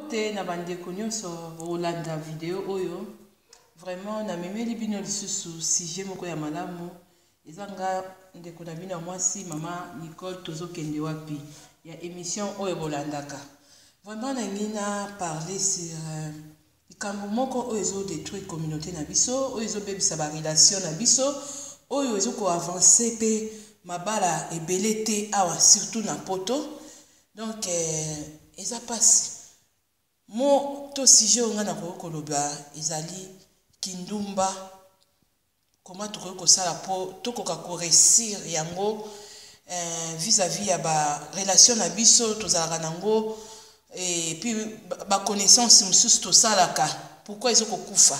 Mbote na ba ndeko nionso bokolanda video oyo, vraiment na memeli bino lisusu sujet moko ya malamu, eza nga ndeko na bino ya mwasi mama Nicole tozo kende wapi ya emission oyo bolandaka. Vraiment nalingi na parler sur likambo moko oyo ezo detruire communaute na biso, oyo ezo bebisa ba relations na biso, oyo ezo ko avancer pe mabala ebele te awa surtout na poto. Donc eza pasi. Mot to sujet oyo nga nakoki koloba ezali kindumba, comment tokoki kosala po tokoka ko reussir yango vis à vis ya ba relations na biso tozalaka nango et puis ba connaissances mosusu tosalaka, pourquoi ezo kokufa?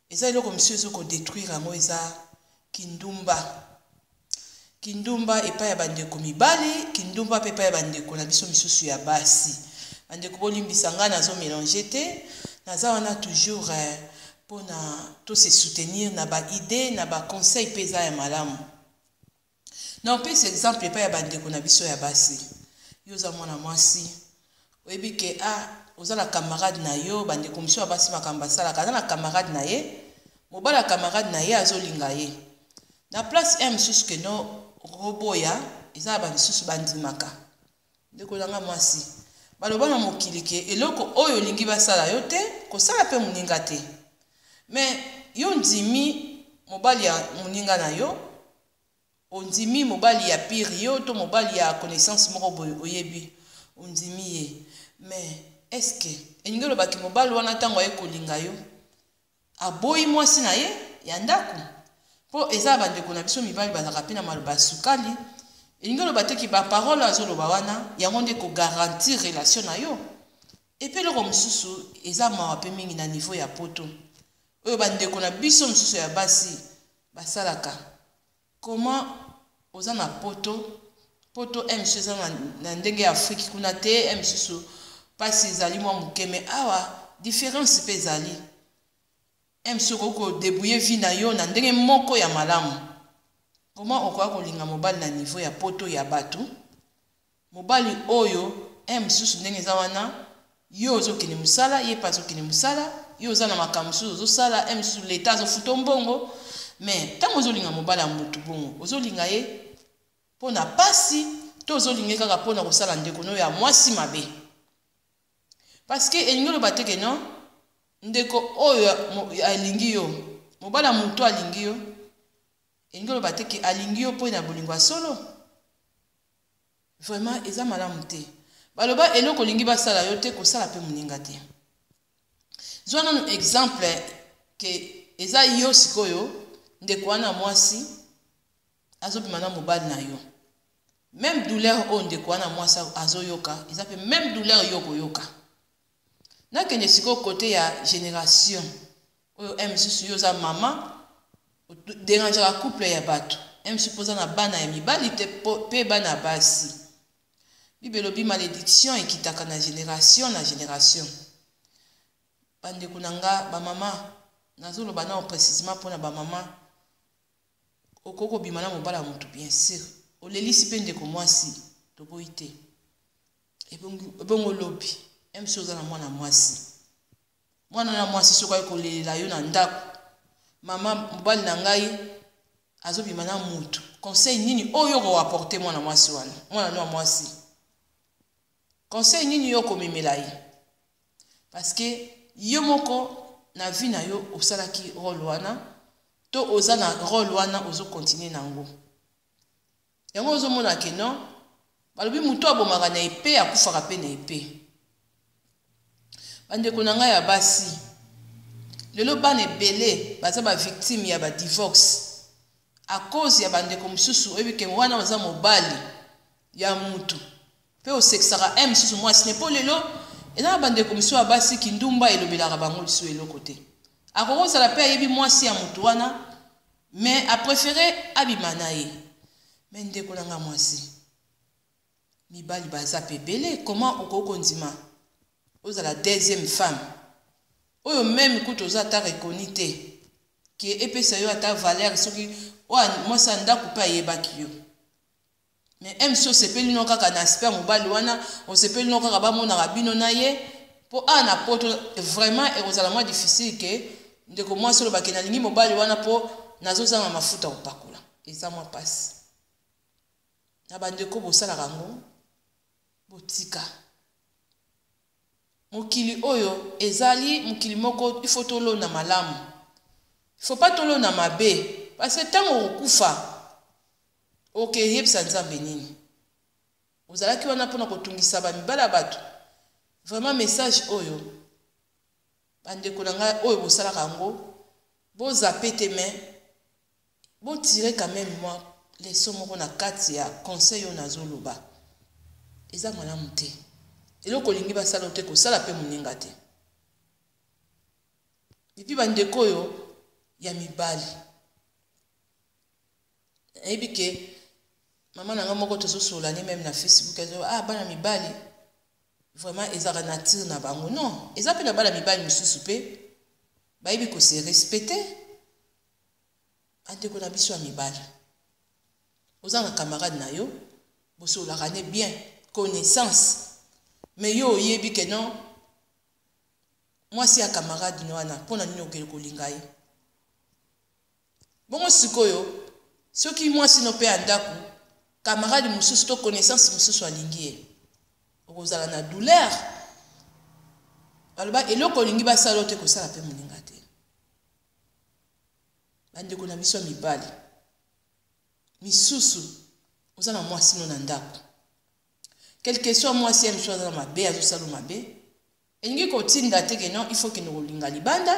Eza eloko mosusu ezo ko detruire yango eza kindumba. Kindumba epai ya ba ndeko mibali, kindumba pe epai ya ba ndeko na biso misusu ya basi. Ba ndeko bolimbisa ngai nazo melanger te, naza wana toujours pona to se soutenir na ba idees na ba conseils pe eza ya malamu. Na opesa exemple epai ya ba ndeko na biso ya basi. Yo oza mwana mwasi, oyebi ke ah oza na camarade na yo, ba ndeko mosusu ya basi makambo basalaka, aza na camarade na ye, mobali ya camarade na ye azolinga ye. Na place un mosusu ke no roboya, eza na ba misusu bandimaka. Ndeko na nga mwasi, baloba na mokili ke eloko oyo olingi basala yo te, kosala pe moninga te. Mais yo ondimi mobali ya moninga na yo, ondimi mobali ya pire yo to mobali ya connaissance moko boye oyebi, ondimi ye. Mais est ce que elingi oloba ke mobali wana tango aye kolinga yo, aboyi mwasi na ye ya ndaku? Po eza na ba ndeko na biso mibali bazalaka pe na maloba ya sukali, elingi oloba te ke ba paroles oyo azoloba wana yango nde eko garantir relation na yo. Et puis eloko mosusu eza mawa pe mingi na niveau ya poto oyo ba ndeko na biso mosusu ya basi basalaka, comment oza na poto, poto un mosusu eza na ndenge ya Afrique kuna te, un mosusu pasi ezali mwa moke mais awa difference pe ezali, un mosusu okoki ko debrouiller vie na yo na ndenge moko ya malamu, comment okoka kolinga mobali na niveau ya poto ya batu, Mobali oyo eh mususu ndenge eza wana yo ozo kende musala ye pe azo kende musala yo oza na makambo mususu ozo sala eh mususu l'etat azo futa yo mbongo mais tango ozo linga mobali ya mutu bongo ozo linga ye pona pasi to ozo linga ye kaka pona kosala ndeko no ya mwasi mabe parce que elingi oloba te ke non ndeko oyo alingi yo mobali ya mutu alingi yo elingi oloba te ke alingi yo po na bolingo ya solo. Vraiment eza malamu te. Baloba eloko olingi basala yo te kosala pe muninga te. Zwa nanu exemple ke eza yo sikoyo ndeko wana mwasi azobima na mobali na yo. Meme douleur oyo ndeko wana mwasi azoyoka eza pe meme douleur yo okoyoka. Nakende sikoyo cote ya generation oyo un misusu yo oza mama derangeaka couple ya bato un misusu mpo oza na bana ya mibali te mpe bana ya basi. Bible elobi malediction ekitaka na generation na generation. Bandeko na nga ba mama, nazoloba nao precisement mpo na ba mama, okoki kobima na mobali ya moto bien sur, olelisi mpe ndeko mwasi, toboyi te. Ebongo lobi MC oza na mwana mwasi, mwana na mwasi soki aye kolelela yo na ndako, mama mobali na ngai azobima na mutu, conseil nini oyo oko apporter mwana mwasi wana, mwana no ya mwasi, conseil nini yo okomemela ye? Parce que yo moko na vie na yo osalaki role wana to oza na role wana ozo continuer na yango. Yango ozo mona que non balobi mutu abomaka na epee akufaka pe na epee. Ba ndeko na ngai ya basi lelo bana ebele baza ba victime ya ba divorce à cause ya ba ndeko mosusu oyebi ke wana oza mobali ya mutu pe osekisaka un mosusu mwasi ne po lelo eza na ba ndeko mosusu ya basi kindumba elobelaka bango lisusu eloko te akoki kozala pe ayebi mwasi ya mutu wana Mais a prefere abima na ye. Mais ndeko na nga mwasi, mibali baza pe ebele, comment okoki kondima ozala deuxième femme oyo meme kutu oza ata reconnu te que epesa yo ata valeur soki oyo mwasi ya ndaku pe ayebaki yo. Mais MC osepeli no kaka na aspect ya mobali wana, osepeli no kaka bamonaka bino na ye. Mpo awa na poto vraiment ekozala mwa difficile ke ndeko mwasi oloba ke nalingi mobali wana mpo nazozanga mafuta kopakola. Eza mwa mpasi. Na bandeko bosalaka yango, botika. Mokili oyo ezali mokili moko il faut tolona malamu. Il faut pas tolona mabe parce que ntango okokufa okeyebisa Nzambe nini? Ozalaki wana mpona kotungisa bamibali ya bato. Vraiment message oyo bandeko na ngai oyo bosalaka yango, bozape te, mais botire quand même mwa leçon moko na kati ya conseil oyo nazoloba. Eza malamu te. Eloko olingi basala te, kosala mpe moninga te. Et puis bandeko oyo ya mibali, nayebi ke mama na nga moko tozosola ne même na Facebook, azo ah bana mibali vraiment ezalaka nature na bango. Non, eza mpe na bana mibali mosusu mpe bayebi kose respecter. Bandeko na biso ya mibali, oza na camarade na yo, bosololaka ne bien, connaissance, mais yo oyebi ke non, mwasi ya camarade no wana, mpona nini okende kolinga ye bongo? Sikoyo soki mwasi no mpe ya ndako, camarade mosusu to connaissance mosusu alingi ye, okozala na douleur. Baloba eloko olingi basala yo te, kosala mpe moninga te. Bandeko na biso ya mibali misusu, oza na mwasi no na ndako, quelque soit mwasi ya misusu aza na mabe, azosala mabe, elingi kotinda te ke non, il faut kende kolinga libanda.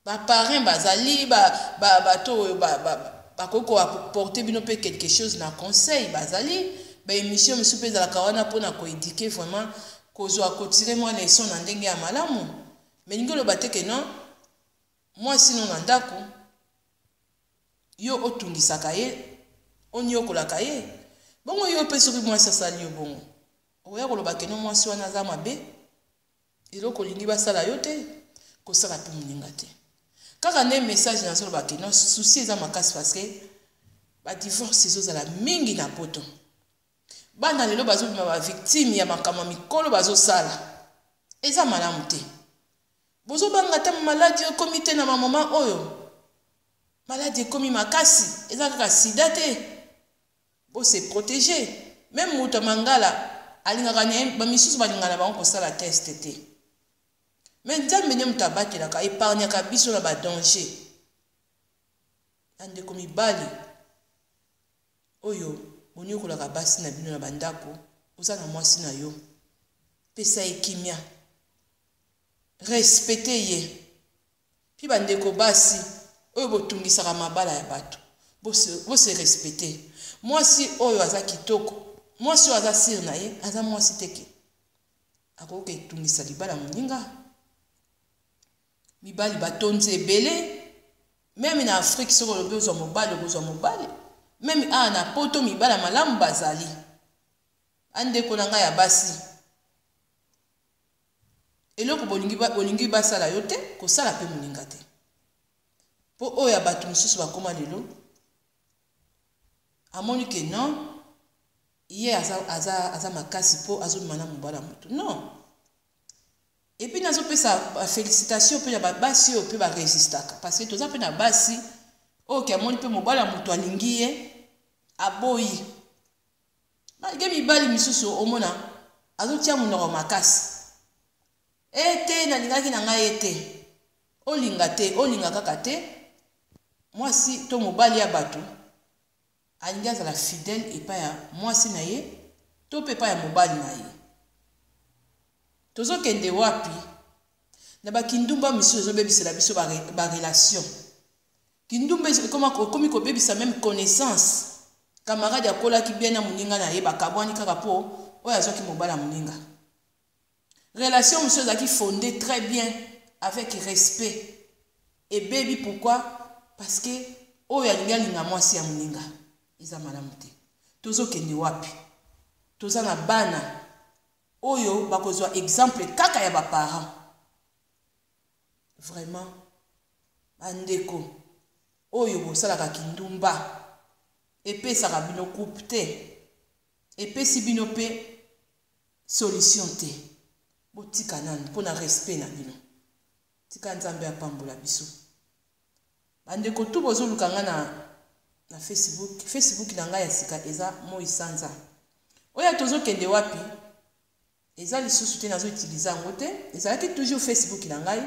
Baparrain bazali, bato oyo bakoki koapporter bino mpe quelque chose na conseil bazali. Baémission mosusu mpe ezalaka wana mpona koéduquer, vraiment kozwa kotirer mwa leçon na ndenge ya malamu. Mais elingi oloba te ke non, mwasi no na ndako, yo otungisaka ye, oniokolaka ye bongo. Yo mpe soki mwasi asali yo bongo, okoya koloba ke non, mwasi wana aza mabe. Eloko olingi basala yo te, kosala mpe moninga te. Kaka nde message nazoloba ke non, souci eza makasi parce que badivorce ezozala mingi na poto. Bana lelo bazobima bavictime ya makambo ya mikolo bazosala. Eza malamu te. Bozobanga ata maladi ekomi te. Na bamoma oyo maladi ekomi makasi, eza kaka sida te. Bose protéger. Même moto ya mangala alingaka na ye, bamisusu balingaka na bango kosala test te, mais Nzambe nde moto abatelaka, épargnaka biso na badanger. Bandeko mibali oyo bonyokolaka basi na bino na bandako, oza na mwasi na yo, pesa ye kimia, respecte ye. Mpe bandeko basi oyo botungisaka mabala ya bato, bose respecte. Mwasi oyo aza kitoko, mwasi oyo aza sûre na ye, aza mwasi teke akoki etungisa libala moninga. Mibali batondi ebele, même na Afrique. Soki olobi ozwa mobali, okozwa mobali. Même awa na poto, mibali ya malamu bazali. Bandeko na ngai ya basi, eloko bolingi basala yo te, kosala mpe moninga te. Mpo oyo ya bato mosusu bakóma lelo, amoni ke non, ye aza, aza, aza makasi mpo azobima na mobali ya motu. Non. Et puis nazopesa bafélicitation mpe na babasi oyo mpe barésistaka, parce que toza mpe na basi oyo ke amoni mpe mobali ya moto alingi ye, aboyi, malgré mibali misusu omona azotia monoko makasi e te, nalingaki na ngai ye te. Olinga te, olinga kaka te. Mwasi to mobali ya bato alingi azala fidèle epai ya mwasi na ye to mpe epai ya mobali na ye. Tozokende wapi na bakindumba misusu ezobebisela biso barelation? Kindumba ekomi kobebisa même connaissance. Camarade akolaki bien na moninga na ye, bakabwani kaka mpo oyo azwaki mobali ya moninga. Relation mosusu ezalaki fondé très bien avec respect, ebebi. Pourquoi? Parce que oyo alingi alinga mwasi ya moninga. Eza malamu te. Tozokende wapi? Toza na bana oyo bakozwa exemple kaka ya baparent. Vraiment, bandeko oyo bosalaka kindumba, epesaka bino coupe te, epesi bino mpe solution te. Botika nanu mpo na respect na bino. Tika Nzambe apambola biso. Bandeko tout bozoluka nga na na Facebook, Facebook na ngai ya sika eza Moi Sanza. Oyo tozokende wapi? Eza lisusu te, nazo utiliser yango te. Ezalaki toujours Facebook na ngai,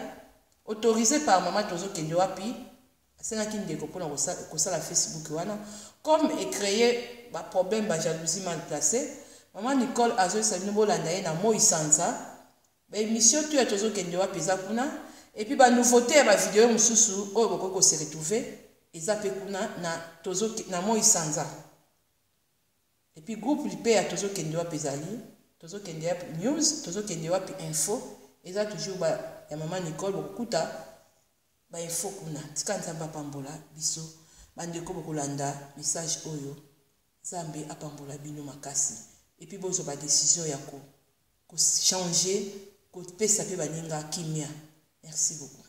autorisé par mama tozokende wapi. Asengaki ndeko mpona kosala Facebook wana comme ecréer baproblème, bajalousie mal placé. Mama Nicole azoyesa bino bolanda ye na Moi Sanza. Baémission tout ya tozokende wapi eza kuna, et puis banouveauté ya bavideo mosusu oyo bokoki kose retrouver eza mpe kuna na Moi Sanza. Et puis groupe mpe ya tozokende wapi ezali tozokende wapi news, tozokende wapi info, eza toujours ba, ya mama Nicole, bokokuta bainfo kuna. Tika Nzambe apambola biso. Bandeko bokolanda message oyo, Nzambe apambola bino makasi, et puis bozwa badécision ya kochanger, kopesa mpe baninga kimia. Merci beaucoup.